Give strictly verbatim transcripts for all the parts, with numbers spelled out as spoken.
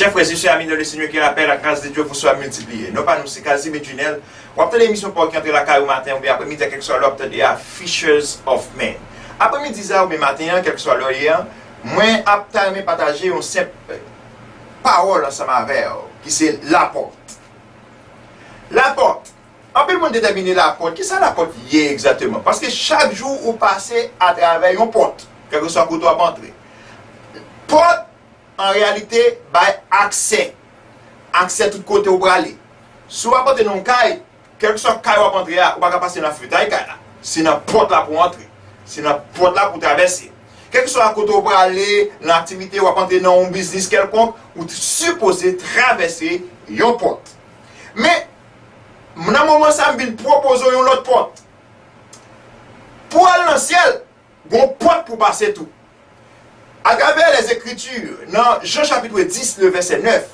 Chers frères et sœurs, amis dans le Seigneur, que la paix et la grâce de Dieu vous soit multipliée. Non pa nou se Casimir Junel. W ap tande emisyon pa w ki antre lakay ou maten oubyen apremidi a, kèlkeswa lè w ap tande a, Fishers of Men. Apremidi sa a oubyen maten an, kèlkeswa lè w ye an, mwen ap ta renmen pataje yon senp pawòl ansanm avè w, ki se lapòt. Lapòt. Anpil moun detèmine lapòt. Kisa lapòt ye egzakteman? Paske chak jou ou pase atravè yon pòt, kèlkeswa kote w ap antre. Pòt, an reyalite, bay aksè. Aksè tout kote ou prale. Si w ap antre nan yon kay, kèlkeswa kay w ap antre a, ou pa ka pase nan fetay kay la. Se nan pòt la pou w antre. Se nan pòt la pou w travèse. Kèlkeswa kote w prale, nan aktivite, w ap antre nan yon biznis kèlkonk, ou t-, sipoze travèse yon pòt. Men, nan moman sa, m vin pwopoze w yon lòt pòt. Pou w al nan syèl, gon pòt pou w pase tou. Atravè Lèzekriti, nan Jan chapit dis, le vèsè nèf,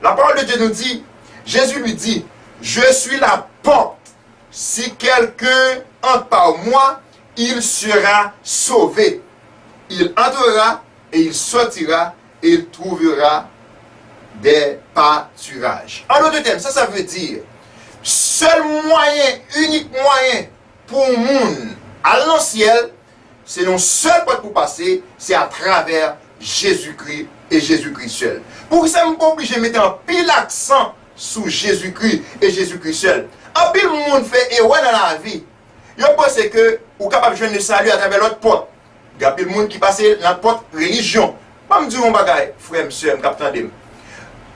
la parole de Dieu nous dit, Jésus lui dit, Je suis la porte. Si quelqu'un entre par moi, il sera sauvé. Il entrera et il sortira et il trouvera des pâturages. En d'autres termes, ça, ça veut dire, sèl mwayen, inik mwayen pou yon moun al nan syèl, se yon sèl pòt pou pase, se atravè Jezikri e Jezikri sèl. Poukisa m pa oblije mete anpil aksan sou Jezikri e Jezikri sèl? Anpil moun fè erè nan lavi. Yo panse ke ou kapab jwenn le sali atravè lòt pòt. Gen anpil moun ki pase nan pòt relijyon. Ban m di w yon bagay, frè m, sè m k ap tande m.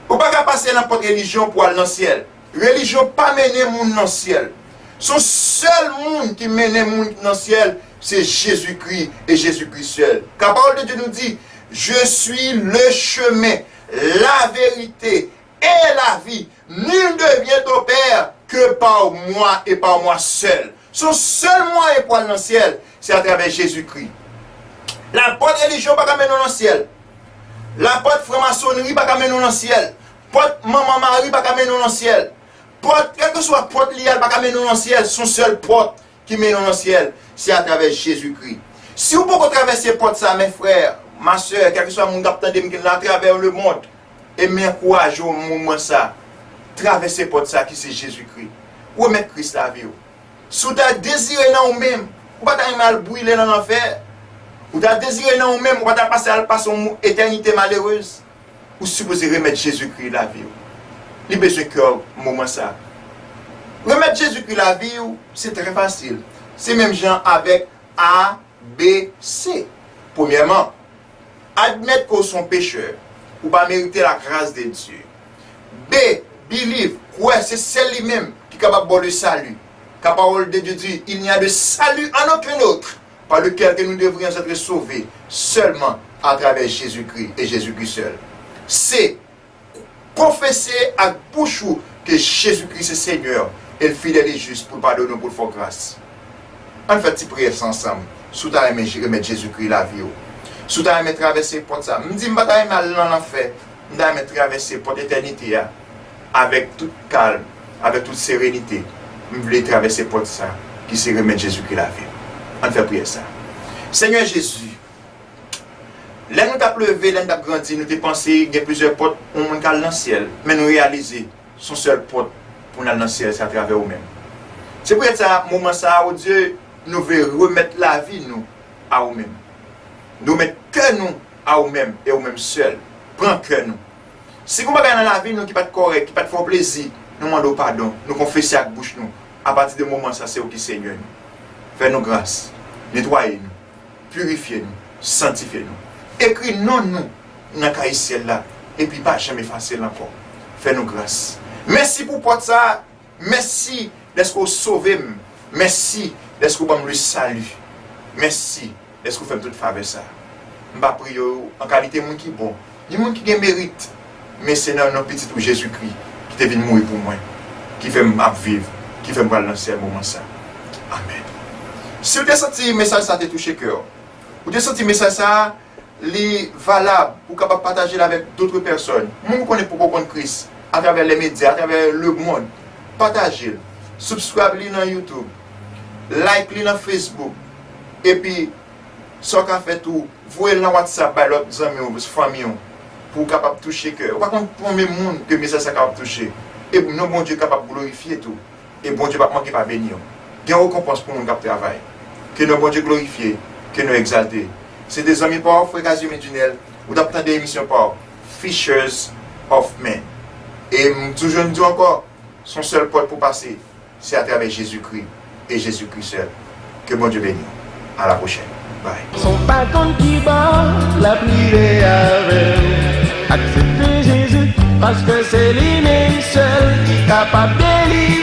Ou pa ka pase nan pòt relijyon pou al nan syèl. Relijyon pa mennen moun nan syèl. Se yon sèl moun ki mennen moun nan syèl, se Jezikri e Jezikri sèl. Car parole de Dieu nous dit, Je suis le chemin, la vérité et la vie. Nul ne vient au Père que par moi et par moi seul. Se yon sèl mwayen pou al nan syèl, se atravè Jezikri. Lapòt relijyon pa ka mennen w nan syèl. Lapòt franmasonri pa ka mennen w nan syèl. Pòt manman mari pa ka mennen w nan syèl. Pòt, kèlkeswa pòt li a, l pa ka mennen w nan syèl. Se yon sèl pòt ki mennen w nan syèl, se atravè Jezikri. Si w poko travèse pòt sa, men frè, ma sè, kèlkeswa moun k ap tande m ki nan atravè lemonn, e m ankouraje w moman sa, travèse pòt sa ki se Jezikri. Remèt Kris lavi w. Si w ta dezire nan ou menm, ou pa ta renmen al brile nan lanfè, ou ta dezire nan ou menm, ou pa ta pase al pase yon etènite malerez, ou sipoze remèt Jezikri lavi w. Li bezwen kè w moman sa. Remèt Jezikri lavi w, se trè fasil. Se menm jan avèk A B C. Premyèman, admèt ke w se yon pechè. Ou pa merite la grâce de Dieu. B, believe, kwè, se sèl li menm ki kapab ba w le salut. Car parole de Dieu dit, Il n'y a de salut en aucun autre, par lequel que nous devrions être sauvés, seulement à travers Jésus-Christ et Jésus-Christ seul. C, konfese ak bouch ou ke Jezikri se Senyè, e l fidèl e jis pou l padone w, pou l fè w gras. Ann fè ti priyè sa ansanm. Si w ta renmen Je-, remèt Jezikri lavi w, si w ta renmen travèse pòt sa, m di m pa ta renmen al nan lanfè, m ta renmen travèse pòt etènite a avèk tout kalm, avèk tout serenite. M vle travèse pòt sa ki se remèt Jezikri lavi m. Ann fè priyè sa. Senyè Jezi, lè nou t ap leve, lè n t ap grandi, nou te panse gen plizyè pòt yon moun k al nan syèl, men nou reyalize se yon sèl pòt pou n al nan syèl, se atravè ou menm. Se poutèt sa, moman sa a, o Dye, nou vle remèt lavi nou a ou menm. Nou remèt kè nou a ou menm e ou menm sèl. Pran kè nou. Si gen bagay nan lavi nou ki pa t kòrèk, ki pa t fè w plezi, nou mande w padon, nou konfese ak bouch nou. Apati de moman sa, se ou ki Senyè nou. Fè nou gras, netwaye nou, pirifye nou, sanktifye nou. Ekri non nou nan kaye syèl la, epi pa janm efase l ankò. Fè nou gras. Mèsi pou pòt sa a. Mèsi dèske w sove m. Mèsi dèske w ban m le salut. Mèsi dèske w fè m tout favè sa a. M pa priye w an kalite moun ki bon, ni moun ki gen merit, men se nan non Pitit ou Jezikri ki te vin mouri pou mwen, ki fè m ap viv, ki fè m pral nan syèl moman sa. Amèn. Si w te santi mesaj sa te touche kè w, ou te santi mesaj sa li valab pou w kapab pataje l avèk dotre pèsòn, moun ou konnen poko konn Kris, atravè lè medya, atravè lemonn, pataje l. Subscribe li nan YouTube, like li nan Facebook, epi sa w ka fè tou, voye l nan WhatsApp bay lòt zanmi w, fanmi w, Ou kapab touche kè. Ou pa konn konbyen moun ke mesaj sa kapab touche. E non Bondye kapab glorifye tou. E Bondye p ap manke pa beni w. Gen rekonpans pou moun k ap travay. Ke non Bondye glorifye, ke non egzalte. Se te zanmi pa w, frè Casimir Junel, ou t ap tande emisyon pa w, Fishers of Men. E m toujou di w ankò, se yon sèl pòt pou pase, se atravè Jezikri e Jezikri sèl. Ke Bondye beni w. A la pwochèn. Bye. Son pa konn ki bò l ap rive avè w. Aksepte Jezi, paske se li menm sèl ki kapab delivre.